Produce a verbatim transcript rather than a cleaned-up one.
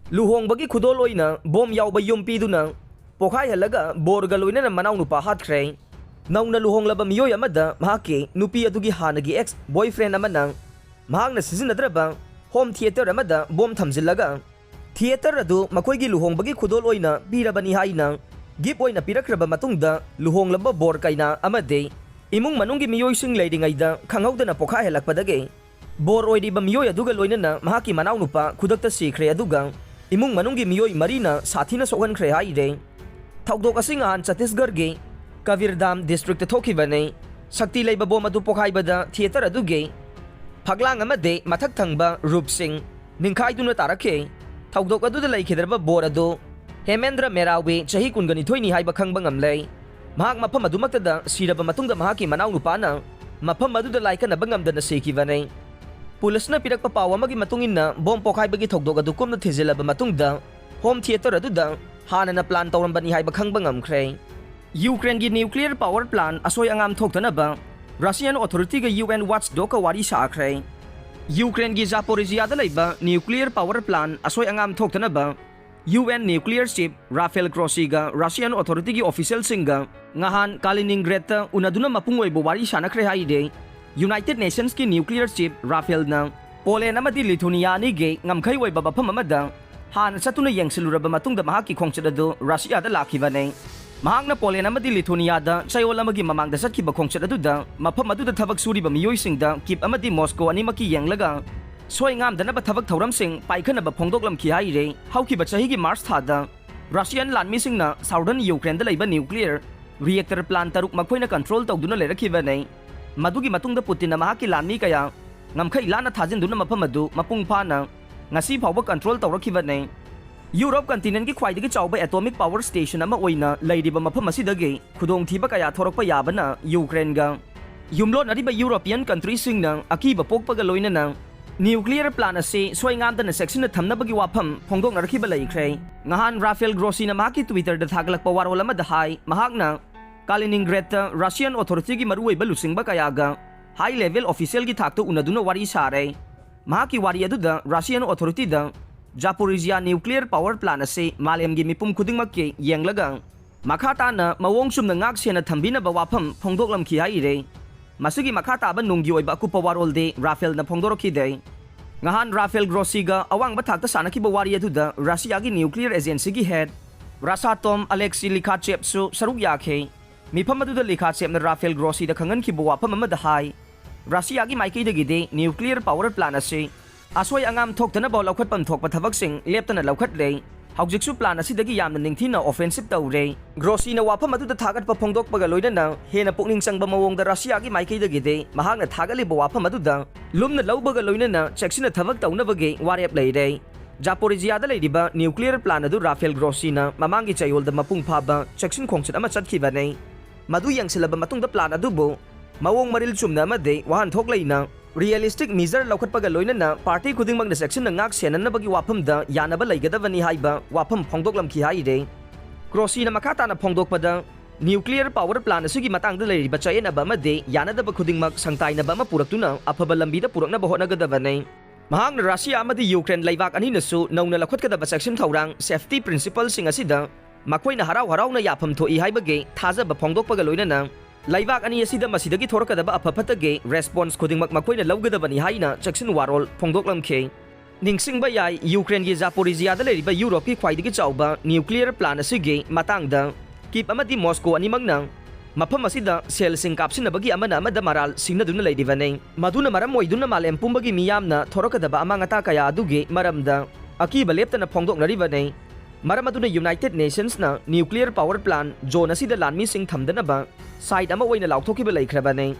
ꯂꯨꯍꯣꯡꯕꯒꯤ ꯈꯨꯗꯣꯜ ꯑꯣꯏꯅ ꯕꯣꯝ ꯌꯥꯎꯕ ꯌꯨꯝ ꯄꯤꯗꯨꯅ ꯄꯣꯈꯥꯏꯍꯜꯂꯒ ꯕꯣꯔꯒ ꯂꯣꯏꯅꯅ ꯃꯅꯥꯎꯅꯨꯄꯥ ꯍꯥꯠꯈ꯭ꯔꯦ꯫ ꯅꯧꯅ ꯂꯨꯍꯣꯡꯂꯕ ꯃꯤꯑꯣꯏ ꯑꯃꯗ ꯃꯍꯥꯛꯀꯤ ꯅꯨꯄꯤ ꯑꯗꯨꯒꯤ ꯍꯥꯟꯅꯒꯤ ꯑꯦꯛꯁ ꯕꯣꯏꯐ꯭ꯔꯦꯟ ꯑꯃꯅ ꯃꯍꯥꯛꯅ ꯁꯤꯖꯤꯟꯅꯗ꯭ꯔꯕ ꯍꯣꯝ ꯊꯤꯌꯦꯇꯔ ꯑꯃꯗ ꯕꯣꯝ ꯊꯝꯖꯤꯜꯂꯒ ꯊꯤꯌꯦꯇꯔ ꯑꯗꯨ ꯃꯈꯣꯏꯒꯤ ꯂꯨꯍꯣꯡꯕꯒꯤ ꯈꯨꯗꯣꯜ ꯑꯣꯏꯅ ꯄꯤꯔꯕꯅꯤ ꯍꯥꯏꯅ ꯒꯤꯐ ꯑꯣꯏꯅ ꯄꯤꯔꯛꯈ꯭ꯔꯕ ꯃꯇꯨꯡꯗ ꯂꯨꯍꯣꯡꯂꯕ ꯕꯣꯔ ꯀꯩꯅꯥ ꯑꯃꯗꯤ ꯏꯃꯨꯡ ꯃꯅꯨꯡꯒꯤ ꯃꯤꯑꯣꯏꯁꯤꯡ ꯂꯩꯔꯤꯉꯩꯗ ꯈꯪꯍꯧꯗꯅ ꯄꯣꯈꯥꯏꯍꯜꯂꯛꯄꯗꯒꯤ ꯕꯣꯔ ꯑꯣꯏꯔꯤꯕ ꯃꯤꯑꯣꯏ ꯑꯗꯨꯒ ꯂꯣꯏꯅꯅ ꯃꯍꯥꯛꯀꯤ ꯃꯅꯥꯎꯅꯨꯄꯥ ꯈꯨꯗꯛꯇ ꯁꯤꯈ꯭ꯔꯦ, ꯑꯗꯨꯒ ꯏꯃꯨꯡ ꯃꯅꯨꯡꯒꯤ ꯃꯤꯑꯣꯏ ꯃꯔꯤꯅ ꯁꯥꯊꯤꯅ ꯁꯣꯛꯍꯟꯈ꯭ꯔꯦ ꯍꯥꯏꯔꯦ꯫ ꯊꯧꯗꯣꯛ ꯑꯁꯤ ꯉꯍꯥꯟ ꯆꯇꯤꯁꯒꯔꯒꯤ ꯀꯕꯤꯔꯗꯥꯝ ꯗꯤꯁꯇ꯭ꯔꯤꯛꯇ ꯊꯣꯛꯈꯤꯕꯅꯤ꯫ ꯁꯛꯇꯤ ꯂꯩꯕ ꯕꯣꯝ ꯑꯗꯨ ꯄꯣꯈꯥꯏꯕꯗ ꯊꯤꯌꯦꯇꯔ ꯑꯗꯨꯒꯤ ꯐꯛꯂꯥꯡ ꯑꯃꯗꯤ ꯃꯊꯛ ꯊꯪꯕ ꯔꯨꯞꯁꯤꯡ ꯅꯤꯡꯈꯥꯏꯗꯨꯅ ꯇꯥꯔꯛꯈꯤ꯫ ꯊꯧꯗꯣꯛ ꯑꯗꯨꯗ ꯂꯩꯈꯤꯗ꯭ꯔꯕ ꯕꯣꯔ ꯑꯗꯨ ꯍꯦꯃꯦꯟꯗ꯭ꯔ ꯃꯦꯔꯥꯋꯤ, ꯆꯍꯤ ꯀꯨꯟꯒ ꯅꯤꯊꯣꯏꯅꯤ ꯍꯥꯏꯕ ꯈꯪꯕ ꯉꯝꯂꯦ꯫ ꯃꯍꯥꯛ ꯃꯐꯝ ꯑꯗꯨꯃꯛꯇꯗ ꯁꯤꯔꯕ ꯃꯇꯨꯡꯗ ꯃꯍꯥꯛꯀꯤ ꯃꯅꯥꯎꯅꯨꯄꯥꯅ ꯃꯐꯝ ꯑꯗꯨꯗ ꯂꯥꯏꯀꯠꯅꯕ ꯉꯝꯗꯅ ꯁꯤꯈꯤꯕꯅꯤ꯫ ꯄꯨꯂꯤꯁꯅ ꯄꯤꯔꯛꯄ ꯄꯥꯎ ꯑꯃꯒꯤ ꯃꯇꯨꯡ ꯏꯟꯅ ꯕꯣꯝ ꯄꯣꯈꯥꯏꯕꯒꯤ ꯊꯧꯗꯣꯛ ꯑꯗꯨ ꯀꯨꯞꯅ ꯊꯤꯖꯤꯜꯂꯕ ꯃꯇꯨꯡꯗ ꯍꯣꯝ ꯊꯤꯌꯦꯇꯔ ꯑꯗꯨꯗ ꯍꯥꯟꯅꯅ ꯄ꯭ꯂꯥꯟ ꯇꯧꯔꯝꯕꯅꯤ ꯍꯥꯏꯕ ꯈꯪꯕ ꯉꯝꯈ꯭ꯔꯦ꯫ ꯌꯨꯀ꯭ꯔꯦꯟꯒꯤ ꯅ꯭ꯌꯨꯀ꯭ꯂꯤꯌꯔ ꯄꯥꯋꯔ ꯄ꯭ꯂꯥꯟ ꯑꯁꯣꯏ ꯑꯉꯥꯝ ꯊꯣꯛꯇꯅꯕ ꯔꯁꯤꯌꯥꯟ ꯑꯣꯊꯣꯔꯤꯇꯤꯒ ꯌꯨ ꯑꯦꯟ ꯋꯥꯆ ꯗꯣꯒꯀ ꯋꯥꯔꯤ ꯁꯥꯈ꯭ꯔꯦ꯫ ꯌꯨꯀ꯭ꯔꯦꯟꯒꯤ ꯖꯥꯄꯣꯔꯤꯖꯤꯌꯥꯗ ꯂꯩꯕ ꯅ꯭ꯌꯨꯀ꯭ꯂꯤꯌꯔ ꯄꯥꯋꯔ ꯄ꯭ꯂꯥꯟ ꯑꯁꯣꯏ ꯑꯉꯥꯝ ꯊꯣꯛꯇꯅꯕ U N nuclear chief Rafael ꯒ꯭ꯔꯣꯁꯤꯒ ꯔꯁꯤꯌꯥꯟ ꯑꯣꯊꯣꯔꯤꯇꯤꯒꯤ ꯑꯣꯐꯤꯁꯤꯌꯦꯜꯁꯤꯡꯒ ꯉꯍꯥꯟ ꯀꯥꯂꯤꯅꯤꯡꯒ꯭ꯔꯦꯗꯇ ꯎꯅꯗꯨꯅ ꯃꯄꯨꯡ ꯑꯣꯏꯕ ꯋꯥꯔꯤ ꯁꯥꯟꯅꯈ꯭ꯔꯦ ꯍꯥꯏꯔꯦ꯫ ꯌꯨꯅꯥꯏꯇꯦꯗ ꯅꯦꯁꯟꯁꯀꯤ ꯅ꯭ꯌꯨꯀ꯭ꯂꯤꯌꯔ ꯆꯤꯐ ꯔꯥꯐꯦꯜꯅ ꯄꯣꯂꯦꯟ ꯑꯃꯗꯤ ꯂꯤꯊꯨꯅꯤꯌꯥ ꯑꯅꯤꯒꯤ ꯉꯝꯈꯩ ꯑꯣꯏꯕ ꯃꯐꯝ ꯑꯃꯗ ꯍꯥꯟꯅ ꯆꯠꯇꯨꯅ ꯌꯦꯡꯁꯤꯜꯂꯨꯔꯕ ꯃꯇꯨꯡꯗ ꯃꯍꯥꯛꯀꯤ ꯈꯣꯡꯆꯠ ꯑꯗꯨ ꯔꯁꯤꯌꯥꯗ ꯂꯥꯛꯈꯤꯕꯅꯤ꯫ ꯃꯍꯥꯛꯅ ꯄꯣꯂꯦꯟ ꯑꯃꯗꯤ ꯂꯤꯊꯨꯅꯤꯌꯥꯗ ꯆꯌꯣꯜ ꯑꯃꯒꯤ ꯃꯃꯥꯡꯗ ꯆꯠꯈꯤꯕ ꯈꯣꯡꯆꯠ ꯑꯗꯨꯗ ꯃꯐꯝ ꯑꯗꯨꯗ ꯊꯕꯛ ꯁꯨꯔꯤꯕ ꯃꯤꯑꯣꯏꯁꯤꯡꯗ ꯀꯤꯞ ꯑꯃꯗꯤ ꯃꯣꯁꯀꯣ ꯑꯅꯤꯃꯛꯀꯤ ꯌꯦꯡꯂꯒ ꯁꯣꯏ ꯉꯥꯝꯗꯅꯕ ꯊꯕꯛ ꯊꯧꯔꯝꯁꯤꯡ ꯄꯥꯏꯈꯠꯅꯕ ꯐꯣꯡꯗꯣꯛꯂꯝꯈꯤ ꯍꯥꯏꯔꯦ꯫ ꯍꯧꯈꯤꯕ ꯆꯍꯤꯒꯤ ꯃꯥꯔꯆ ꯊꯥꯗ ꯔꯁꯤꯌꯥꯟ ꯂꯥꯟꯃꯤꯁꯤꯡꯅ ꯁꯥꯎꯗꯔꯟ ꯌꯨꯀ꯭ꯔꯦꯟꯗ ꯂꯩꯕ ꯅ꯭ꯌꯨꯀ꯭ꯂꯤꯌꯔ ꯔꯤꯑꯦꯛꯇꯔ ꯄ꯭ꯂꯥꯟ ꯇꯔꯨꯛ ꯃꯈꯣꯏꯅ ꯀꯟꯇ꯭ꯔꯣꯜ ꯇꯧꯗꯨꯅ ꯂꯩꯔꯛꯈꯤꯕꯅꯤ꯫ ꯃꯗꯨꯒꯤ ꯃꯇꯨꯡꯗ ꯄꯨꯇꯤꯟꯅ ꯃꯍꯥꯛꯀꯤ ꯂꯥꯟꯃꯤ ꯀꯌꯥ ꯉꯝꯈꯩ ꯂꯥꯟꯅ ꯊꯥꯖꯤꯟꯗꯨꯅ ꯃꯐꯝ ꯑꯗꯨ ꯃꯄꯨꯡ ꯐꯥꯅ ꯉꯁꯤ ꯐꯥꯎꯕ ꯀꯟꯇ꯭ꯔꯣꯜ ꯇꯧꯔꯛꯈꯤꯕꯅꯤ꯫ ꯌꯨꯔꯣꯞ ꯀꯟꯇꯤꯅꯦꯟꯒꯤ ꯈ꯭ꯋꯥꯏꯗꯒꯤ ꯆꯥꯎꯕ ꯑꯦꯇꯣꯃꯤꯛ ꯄꯥꯋꯔ ꯁ꯭ꯇꯦꯁꯟ ꯑꯃ ꯑꯣꯏꯅ ꯂꯩꯔꯤꯕ ꯃꯐꯝ ꯑꯁꯤꯗꯒꯤ ꯈꯨꯗꯣꯡꯊꯤꯕ ꯀꯌꯥ ꯊꯣꯔꯛꯄ ꯌꯥꯕꯅ ꯌꯨꯀ꯭ꯔꯦꯟꯒ ꯌꯨꯝꯂꯣꯟꯅꯔꯤꯕ ꯌꯨꯔꯣꯄꯤꯌꯟ ꯀꯟꯇ꯭ꯔꯤꯁꯤꯡꯅ ꯑꯀꯤꯕ ꯄꯣꯛꯄꯒ ꯂꯣꯏꯅꯅ ꯅ꯭ꯌꯨꯀ꯭ꯂꯤꯌꯔ ꯄ꯭ꯂꯥꯟ ꯑꯁꯤ ꯁꯣꯏꯉꯥꯝꯗꯅ ꯆꯦꯛꯁꯤꯟꯅ ꯊꯝꯅꯕꯒꯤ ꯋꯥꯐꯝ ꯐꯣꯡꯗꯣꯛꯅꯔꯛꯈꯤꯕ ꯂꯩꯈ꯭ꯔꯦ꯫ ꯉꯍꯥꯟ ꯔꯥꯐꯦꯜ ꯒ꯭ꯔꯣꯁꯤꯅ ꯃꯍꯥꯛꯀꯤ ꯇ꯭ꯋꯤꯇꯔꯗ ꯊꯥꯒꯠꯂꯛꯄ ꯋꯥꯔꯣꯜ ꯑꯃꯗ ꯍꯥꯏ, ꯃꯍꯥꯛꯅ ꯀꯥꯂꯤꯅꯤꯡꯒ꯭ꯔꯦꯗꯇ ꯔꯁꯤꯌꯟ ꯑꯣꯊꯣꯔꯤꯇꯤꯒꯤ ꯃꯔꯨꯑꯣꯏꯕ ꯂꯨꯆꯤꯡꯕ ꯀꯌꯥꯒ ꯍꯥꯏ ꯂꯦꯚꯦꯜ ꯑꯣꯐꯤꯁꯤꯌꯦꯜꯒꯤ ꯊꯥꯛꯇ ꯎꯅꯗꯨꯅ ꯋꯥꯔꯤ ꯁꯥꯔꯦ꯫ ꯃꯍꯥꯛꯀꯤ ꯋꯥꯔꯤ ꯑꯗꯨꯗ Russian ꯑꯣꯊꯣꯔꯤꯇꯤꯗ Zaporizhia nuclear power plant ꯑꯁꯤ ꯃꯥꯂꯦꯝꯒꯤ ꯃꯤꯄꯨꯝ ꯈꯨꯗꯤꯡꯃꯛꯀꯤ ꯌꯦꯡꯂꯒ ꯃꯈꯥ ꯇꯥꯅ ꯃꯑꯣꯡ ꯆꯨꯝꯅ ꯉꯥꯛ ꯁꯦꯟꯅ ꯊꯝꯕꯤꯅꯕ ꯋꯥꯐꯝ ꯐꯣꯡꯗꯣꯛꯂꯝꯈꯤ ꯍꯥꯏꯔꯦ꯫ ꯃꯁꯤꯒꯤ ꯃꯈꯥ ꯇꯥꯕ ꯅꯨꯡꯒꯤ ꯑꯣꯏꯕ ꯑꯀꯨꯞꯄ ꯋꯥꯔꯣꯜꯗꯤ ꯔꯥꯐꯦꯜꯅ ꯐꯣꯡꯗꯣꯔꯛꯈꯤꯗꯦ꯫ ꯉꯍꯥꯟ ꯔꯥꯐꯦꯜ ꯒ꯭ꯔꯣꯁꯤꯒ ꯑꯋꯥꯡꯕ ꯊꯥꯛꯇ ꯁꯥꯟꯅꯈꯤꯕ ꯋꯥꯔꯤ ꯑꯗꯨꯗ ꯔꯁꯤꯌꯥꯒꯤ nuclear agencyꯒꯤ head ꯔꯁꯥꯇꯣꯝ ꯑꯂꯦꯛꯁꯤ ꯂꯤꯈꯥꯆꯦꯞꯁꯨ ꯁꯔꯨꯛ ꯌꯥꯈꯤ꯫ ꯃꯤꯐꯝ ꯑꯗꯨꯗ ꯂꯤꯈꯥꯆꯦꯞꯅ ꯔꯥꯐꯦꯜ ꯒ꯭ꯔꯣꯁꯤꯗ ꯈꯪꯍꯟꯈꯤꯕ ꯋꯥꯐꯝ ꯑꯃꯗ ꯍꯥꯏ, ꯔꯁꯤꯌꯥꯒꯤ ꯃꯥꯏꯀꯩꯗꯒꯤꯗꯤ nuclear power plant ꯑꯁꯤ ꯑꯁꯣꯏ ꯑꯉꯥꯝ ꯊꯣꯛꯇꯅꯕ ꯂꯧꯈꯠꯐꯝ ꯊꯣꯛꯄ ꯊꯕꯛꯁꯤꯡ ꯂꯦꯞꯇꯅ ꯂꯧꯈꯠꯂꯦ꯫ ꯍꯧꯖꯤꯛꯁꯨ plant ꯑꯁꯤꯗꯒꯤ ꯌꯥꯝꯅ ꯅꯤꯡꯊꯤꯅ offensive ꯇꯧꯔꯦ꯫ ꯒ꯭ꯔꯣꯁꯤꯅ ꯋꯥꯐꯝ ꯑꯗꯨꯗ ꯊꯥꯒꯠꯄ ꯐꯣꯡꯗꯣꯛꯄꯒ ꯂꯣꯏꯅꯅ ꯍꯦꯟꯅ ꯄꯨꯛꯅꯤꯡ ꯆꯪꯕ ꯃꯑꯣꯡꯗ ꯔꯁꯤꯌꯥꯒꯤ ꯃꯥꯏꯀꯩꯗꯒꯤꯗꯤ ꯃꯍꯥꯛꯅ ꯊꯥꯒꯠꯂꯤꯕ ꯋꯥꯐꯝ ꯑꯗꯨꯗ ꯂꯨꯝꯅ ꯂꯧꯕꯒ ꯂꯣꯏꯅꯅ ꯆꯦꯛꯁꯤꯟꯅ ꯊꯕꯛ ꯇꯧꯅꯕꯒꯤ ꯋꯥꯔꯦꯞ ꯂꯩꯔꯦ꯫ ꯖꯥꯄꯣꯔꯤꯖꯤꯌꯥꯗ ꯂꯩꯔꯤꯕ nuclear plant ꯑꯗꯨ ꯔꯥꯐꯦꯜ ꯒ꯭ꯔꯣꯁꯤꯅ ꯃꯃꯥꯡꯒꯤ ꯆꯌꯣꯜꯗ ꯃꯄꯨꯡ ꯐꯥꯕ ꯆꯦꯛꯁꯤꯟ ꯈꯣꯡꯆꯠ ꯑꯃ ꯆꯠꯈꯤꯕꯅꯤ꯫ ꯃꯗꯨ ꯌꯦꯡꯁꯤꯜꯂꯕ ꯃꯇꯨꯡꯗ plant ꯑꯗꯨꯕꯨ ꯃꯑꯣꯡ ꯃꯔꯤꯜ ꯆꯨꯝꯅ ꯑꯃꯗꯤ ꯋꯥꯍꯟꯊꯣꯛ ꯂꯩꯅ realistic measure ꯂꯧꯈꯠꯄꯒ ꯂꯣꯏꯅꯅ party ꯈꯨꯗꯤꯡꯃꯛꯅ ꯆꯦꯛꯁꯤꯟꯅ ꯉꯥꯛ ꯁꯦꯟꯅꯅꯕꯒꯤ ꯋꯥꯐꯝꯗ ꯌꯥꯅꯕ ꯂꯩꯒꯗꯕꯅꯤ ꯍꯥꯏꯕ ꯋꯥꯐꯝ ꯐꯣꯡꯗꯣꯛꯂꯝꯈꯤ ꯍꯥꯏꯔꯦ꯫ ꯒ꯭ꯔꯣꯁꯤꯅ ꯃꯈꯥ ꯇꯥꯅ ꯐꯣꯡꯗꯣꯛꯄꯗ, nuclear power plant ꯑꯁꯤꯒꯤ ꯃꯇꯥꯡꯗ ꯂꯩꯔꯤꯕ ꯆꯌꯦꯠꯅꯕ ꯑꯃꯗꯤ ꯌꯥꯅꯗꯕ ꯈꯨꯗꯤꯡꯃꯛ ꯁꯪꯇꯥꯏꯅꯕ ꯑꯃ ꯄꯨꯔꯛꯇꯨꯅ ꯑꯐꯕ ꯂꯝꯕꯤꯗ ꯄꯨꯔꯛꯅꯕ ꯍꯣꯠꯅꯒꯗꯕꯅꯤ꯫ ꯃꯍꯥꯛꯅ ꯔꯁꯤꯌꯥ ꯑꯃꯗꯤ ꯌꯨꯀ꯭ꯔꯦꯟ ꯂꯩꯕꯥꯛ ꯑꯅꯤꯅꯁꯨ ꯅꯧꯅ ꯂꯧꯈꯠꯀꯗꯕ ꯆꯦꯛꯁꯤꯟ ꯊꯧꯔꯥꯡ safety principleꯁꯤꯡ ꯑꯁꯤꯗ ꯃꯈꯣꯏꯅ ꯍꯔꯥꯎ ꯍꯔꯥꯎꯅ ꯌꯥꯐꯝ ꯊꯣꯛꯏ ꯍꯥꯏꯕꯒꯤ ꯊꯥꯖꯕ ꯐꯣꯡꯗꯣꯛꯄꯒ ꯂꯣꯏꯅꯅ ꯂꯩꯕꯥꯛ ꯑꯅꯤ ꯑꯁꯤꯗ ꯃꯁꯤꯗꯒꯤ ꯊꯣꯔꯛꯀꯗꯕ ꯑꯐ ꯐꯠꯇꯒꯤ response ꯈꯨꯗꯤꯡꯃꯛ ꯃꯈꯣꯏꯅ ꯂꯧꯒꯗꯕꯅꯤ ꯍꯥꯏꯅ ꯆꯦꯛꯁꯤꯟ ꯋꯥꯔꯣꯜ ꯐꯣꯡꯗꯣꯛꯂꯝꯈꯤ꯫ ꯅꯤꯡꯁꯤꯡꯕ ꯌꯥꯏ, ꯌꯨꯀ꯭ꯔꯦꯟꯒꯤ ꯖꯥꯄꯣꯔꯤꯖꯤꯌꯥꯗ ꯂꯩꯔꯤꯕ ꯌꯨꯔꯣꯞꯀꯤ ꯈ꯭ꯋꯥꯏꯗꯒꯤ ꯆꯥꯎꯕ nuclear plant ꯑꯁꯤꯒꯤ ꯃꯇꯥꯡꯗ ꯀꯤꯞ ꯑꯃꯗꯤ ꯃꯣꯁꯀꯣ ꯑꯅꯤꯃꯛꯅ ꯃꯐꯝ ꯑꯁꯤꯗ ꯁꯦꯜꯁꯤꯡ ꯀꯥꯞꯁꯤꯟꯅꯕꯒꯤ ꯑꯃꯅ ꯑꯃꯗ ꯃꯔꯥꯜ ꯁꯤꯡꯅꯗꯨꯅ ꯂꯩꯔꯤꯕꯅꯤ꯫ ꯃꯗꯨꯅ ꯃꯔꯝ ꯑꯣꯏꯗꯨꯅ ꯃꯥꯂꯦꯝ ꯄꯨꯝꯕꯒꯤ ꯃꯤꯌꯥꯝꯅ ꯊꯣꯔꯛꯀꯗꯕ ꯑꯃꯥꯡ ꯑꯇꯥ ꯀꯌꯥ ꯑꯗꯨꯒꯤ ꯃꯔꯝꯗ ꯑꯀꯤꯕ ꯂꯦꯞꯇꯅ ꯐꯣꯡꯗꯣꯛꯅꯔꯤꯕꯅꯤ꯫ ꯃꯔꯝ ꯑꯗꯨꯅ United Nationsꯅ nuclear power plant zone ꯑꯁꯤꯗ ꯂꯥꯟꯃꯤꯁꯤꯡ ꯊꯝꯗꯅꯕ site ꯑꯃ ꯑꯣꯏꯅ ꯂꯥꯎꯊꯣꯛꯈꯤꯕ ꯂꯩꯈ꯭ꯔꯕꯅꯤ꯫